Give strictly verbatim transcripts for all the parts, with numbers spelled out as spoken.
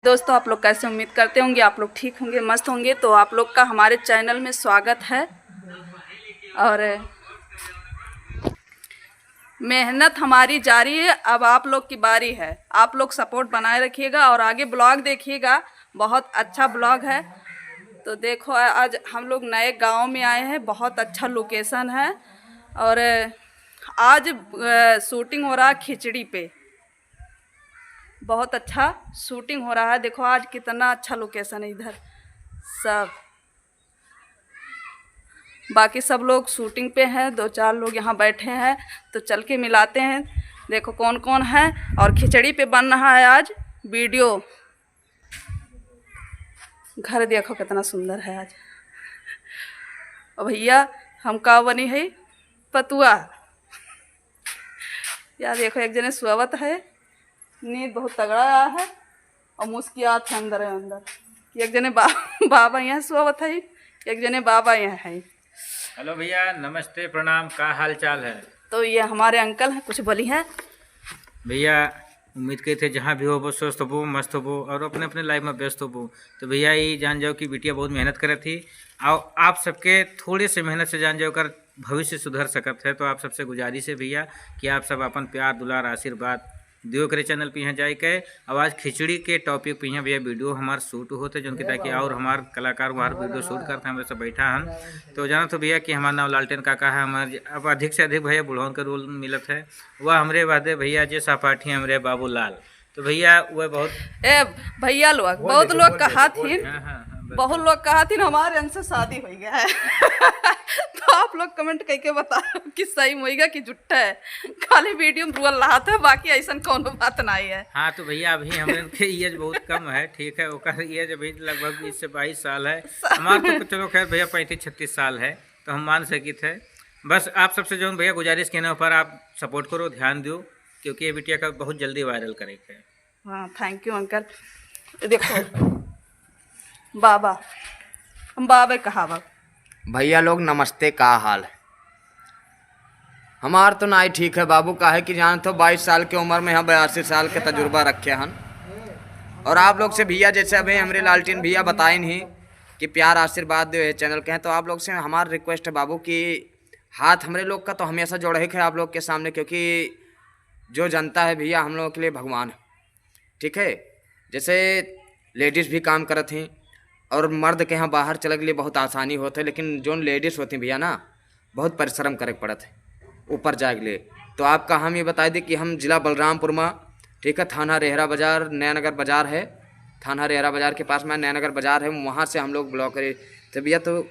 दोस्तों, आप लोग कैसे, उम्मीद करते होंगे आप लोग ठीक होंगे, मस्त होंगे। तो आप लोग का हमारे चैनल में स्वागत है। और मेहनत हमारी जारी है, अब आप लोग की बारी है। आप लोग सपोर्ट बनाए रखिएगा और आगे ब्लॉग देखिएगा, बहुत अच्छा ब्लॉग है। तो देखो, आज हम लोग नए गांव में आए हैं, बहुत अच्छा लोकेशन है। और आज अ, शूटिंग हो रहा है खिचड़ी पे, बहुत अच्छा शूटिंग हो रहा है। देखो, आज कितना अच्छा लोकेशन है इधर सब। बाकी सब लोग शूटिंग पे हैं, दो चार लोग यहाँ बैठे हैं, तो चल के मिलाते हैं। देखो कौन कौन है। और खिचड़ी पे बन रहा है आज वीडियो। घर देखो कितना सुंदर है आज। और भैया, हम का बनी है? पतुआ। या देखो, एक जने सोवत है, नींद बहुत तगड़ा आया है और मुस्कियात है अंदर अंदर कि एक जने बा-, बाबा यहाँ सोवत है, एक जने बाबा यहाँ है। हेलो भैया, नमस्ते, प्रणाम, का हाल चाल है? तो ये हमारे अंकल हैं, कुछ बोली हैं। भैया, उम्मीद करी थे जहाँ भी होबो, स्वस्थ होबो, मस्त होबो और अपने अपने लाइफ में व्यस्त होबो। तो भैया, ये जान जाओ कि बिटिया बहुत मेहनत करत ही। और आप सबके थोड़े से मेहनत से जान जाओ, ओकर भविष्य सुधर सकत है। तो आप सबसे गुजारिश है भैया कि आप सब अपन प्यार, दुलार, आशीर्वाद दियो करे चैनल पे यहाँ जाए के। अब आज खिचड़ी के टॉपिक पे यहाँ भैया वीडियो हमार शूट होत है, जौन कि ताकि और हमार कलाकार वहाँ वीडियो शूट करते हैं, हमरे सब बैठा हन। तो जाना तो भैया कि हमार नाम लालटेन काका है। हमार अब अधिक से अधिक भैया बुढ़वन का रोल मिलत है। वह हमरे वादे भैया जे सहपाठी हमरे बाबूलाल। तो भैया, वह बहुत ए, भैया लोग, बोल बहुत दे, लोग बोल दे, कहा बोल दे। थिन, हाँ, हाँ, हाँ, बस। बहुत लोग कहा थिन, "हमारे इनसे शादी हो गया है।" तो आप लोग कमेंट करके बताओ कि सही में होइगा कि झूठा है। खाली वीडियो में रुअल रहा था, बाकी ऐसन कौनो बात नहीं है। हाँ, तो भैया, अभी हमरे के एज बहुत कम है, ठीक है, ओकर एज अभी लगभग बीस से बाईस साल है। हमार तो चलो खैर भैया, पैंतीस छत्तीस साल है, तो हम मान सकित है। बस आप सबसे जौन भैया गुजारिश के ना, ऊपर आप सपोर्ट करो, ध्यान दो, क्योंकि ये बिटिया का बहुत जल्दी वायरल करे के है। हाँ, थैंक यू अंकल। देखो बाबा, हम बाबे कहावत। भैया लोग नमस्ते, का हाल है? हमार तो नाई ठीक है बाबू, काहे कि जानत हो बाईस साल के उम्र में हम बयासी साल के तजुर्बा रखे हन। और आप लोग से भैया, जैसे अभी हमरे लालटेन भैया बताइन ही कि प्यार आशीर्वाद दे चैनल के हैं, तो आप लोग से हमार रिक्वेस्ट है बाबू कि हाथ हमरे लोग का तो हमेशा जोड़े के है आप लोग के सामने, क्योंकि जो जनता है भैया हम लोगों के लिए भगवान है, ठीक है। जैसे लेडीज भी काम करत ही और मर्द के यहाँ बाहर चले के लिए बहुत आसानी होत है, लेकिन जौन लेडीज होती भैया ना, बहुत परिश्रम करे के पड़त है ऊपर जाए के लिए। तो आपका हम ये बताई दी कि हम जिला बलरामपुर में, ठीक है, थाना रेहरा बाजार, नयानगर बाजार है, थाना रेहरा बाजार के पास में नयानगर बाजार है, वहाँ से हम लोग ब्लॉग करे। तो भैया, तो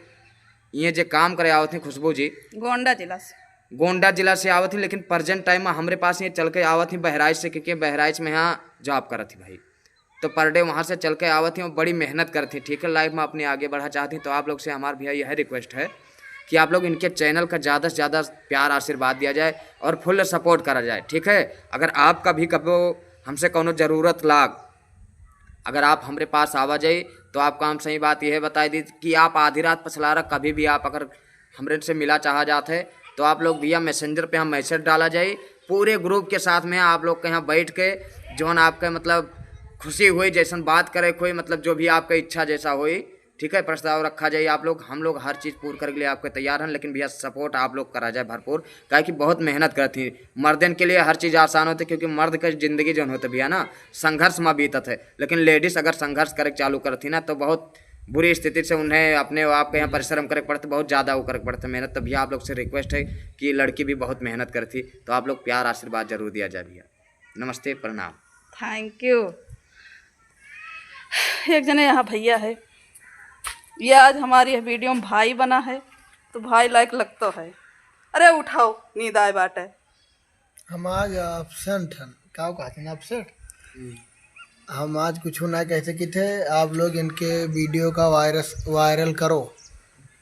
ये जे काम करे आवत हैं खुशबू जी, गोंडा जिला से। गोंडा जिला से आवत हैं, लेकिन प्रेजेंट टाइम में हमरे पास ये चल के आवत हैं बहराइच से, क्योंकि बहराइच में यहाँ जॉब करत हैं भाई। तो पर डे वहाँ से चल के आवत हैं और बड़ी मेहनत करत हैं, ठीक है, लाइफ में अपने आगे बढ़ा चाहत हैं। तो आप लोग से हमार भैया यह रिक्वेस्ट है कि आप लोग इनके चैनल का ज़्यादा से ज़्यादा प्यार आशीर्वाद दिया जाए और फुल सपोर्ट करा जाए, ठीक है। अगर आपका भी कबो हमसे कौनो ज़रूरत लाग, अगर आप हमरे पास आवा जाई, तो आपका हम सही बात यह बताई दी कि आप आधी रात पछलारा कभी भी आप अगर हमरे से मिला चाहा जात है, तो आप लोग भैया मैसेंजर पे हम मैसेज डाला जाई, पूरे ग्रुप के साथ में आप लोग के यहाँ बैठ के जौन आपके मतलब खुशी होई, जैसन बात करे के होई, मतलब जो भी आपका इच्छा जैसा होई, ठीक है, प्रस्ताव रखा जाई। आप लोग, हम लोग हर चीज़ पूर्ण करे के लिए आपके तैयार हैं, लेकिन भैया सपोर्ट आप लोग करा जाए भरपूर, काहे कि बहुत मेहनत करत ही। मर्दन के लिए हर चीज़ आसान होती है, क्योंकि मर्द के जिंदगी जौन होते भैया ना, संघर्ष में बीतत है, लेकिन लेडीज अगर संघर्ष करे के चालू करत ही ना, तो बहुत बुरी स्थिति से उन्हें अपने आप के यहाँ परिश्रम करे के पड़ते, बहुत ज़्यादा वो करे के पड़ते मेहनत। तो भैया आप लोग से रिक्वेस्ट है कि लड़की भी बहुत मेहनत करत ही, तो आप लोग प्यार आशीर्वाद जरूर दिया जाए भैया। नमस्ते, प्रणाम। थैंक यू। एक जने यहाँ भैया है, ये आज हमारी यह वीडियो में भाई बना है, तो भाई लायक लगता है। अरे उठाओ, नींद आए बाटे। हम आज एब्सेंट हन। का कहते हैं, एब्सेंट? हम आज कुछ ना कह सकित है। आप लोग इनके वीडियो का वायरस, वायरल करो।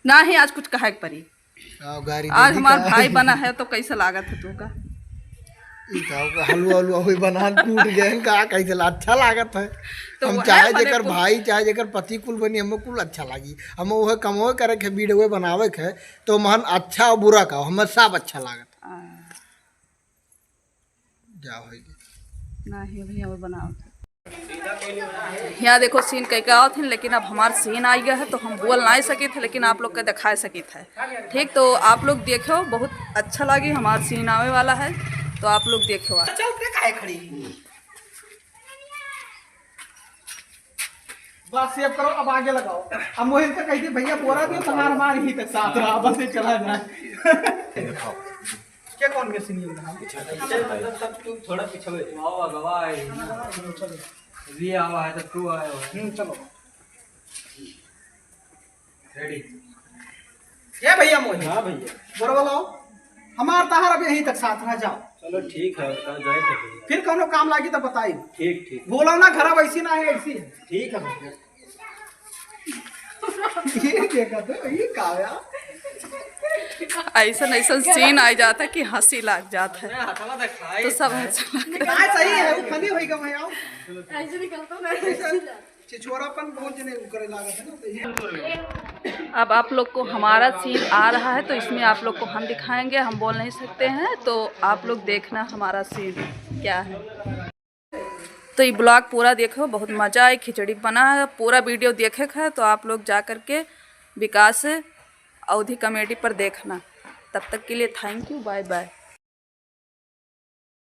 ना ही आज कुछ कहे के परी। आओ, गाड़ी आज दे दी हमार का? भाई बना है तो कैसे लागत है तू का? ई का, का हलवा, हलवा हुई बनान टूट गए का, कैसे ला-, अच्छा लागत है। तो हम वह चाहे बने जेकर कुल भाई, चाहे जेकर पति कुल बनी, हमें कुल अच्छा लागी। हम वह कमवे करे के, वीडियो बनावे के, तो मन अच्छा और बुरा का, हमें सब अच्छा लागत। हाँ। जा होई। नहीं, अभी और बनाओ। यहाँ देखो scene कई का आवत है, लेकिन अब हमार scene आ गया है तो हम बोल नहीं सकित है, लेकिन आप लोग के दिखा सकित है। ठीक, तो आप लोग देखो, बहुत अच्छा लागी, हमार scene आवे वाला है, तो आप लोग देखो। चलते काहे खड़ी? बस save करो, अब आगे लगाओ। अब मोहित का कह दिए, "भैया बोला दियो, तुम्हारा मार ही तक साथ रहा, बस ये चला जाए।" क्या कौन में scene रहा? सब तू थोड़ा पीछे बैठो। वाह, वाह, गवाह है। चलो, चलो। ये आवा है तो तू आया हुआ है। हम्म, चलो। Ready। ए भैया मोहित। हाँ भैया। बोरवा लाओ। हमार तहार अब यहीं तक साथ रह जाओ। चलो ठीक है, और कहाँ जाए तो भैया। फिर कौनो काम लागी तो बताई। ठीक, ठीक। बोला ना, घर अब ऐसी ना है, ऐसी है। ठीक है भैया। ये देखा तो, ये का यार? ऐसन ऐसन scene आ जाता कि हंसी लाग जाता है। अरे हथवा दिखाई तो सब है। हंसने लगे। हाँ, सही है, वो funny होई गवा है, आओ। ऐसे निकलता ना, ऐसे। चिछोरापन बहुत जने करे लागत है ना, तो ये अब आप लोग को हमारा scene आ रहा है, तो इसमें आप लोग को हम दिखाएंगे, हम बोल नहीं सकते हैं, तो आप लोग देखना हमारा scene क्या है। तो ये vlog पूरा देखो, बहुत मज़ा आए, खिचड़ी बना है, पूरा video देखे का है, तो आप लोग जा करके विकास अवधी comedy पर देखना। तब तक के लिए thank you, bye bye।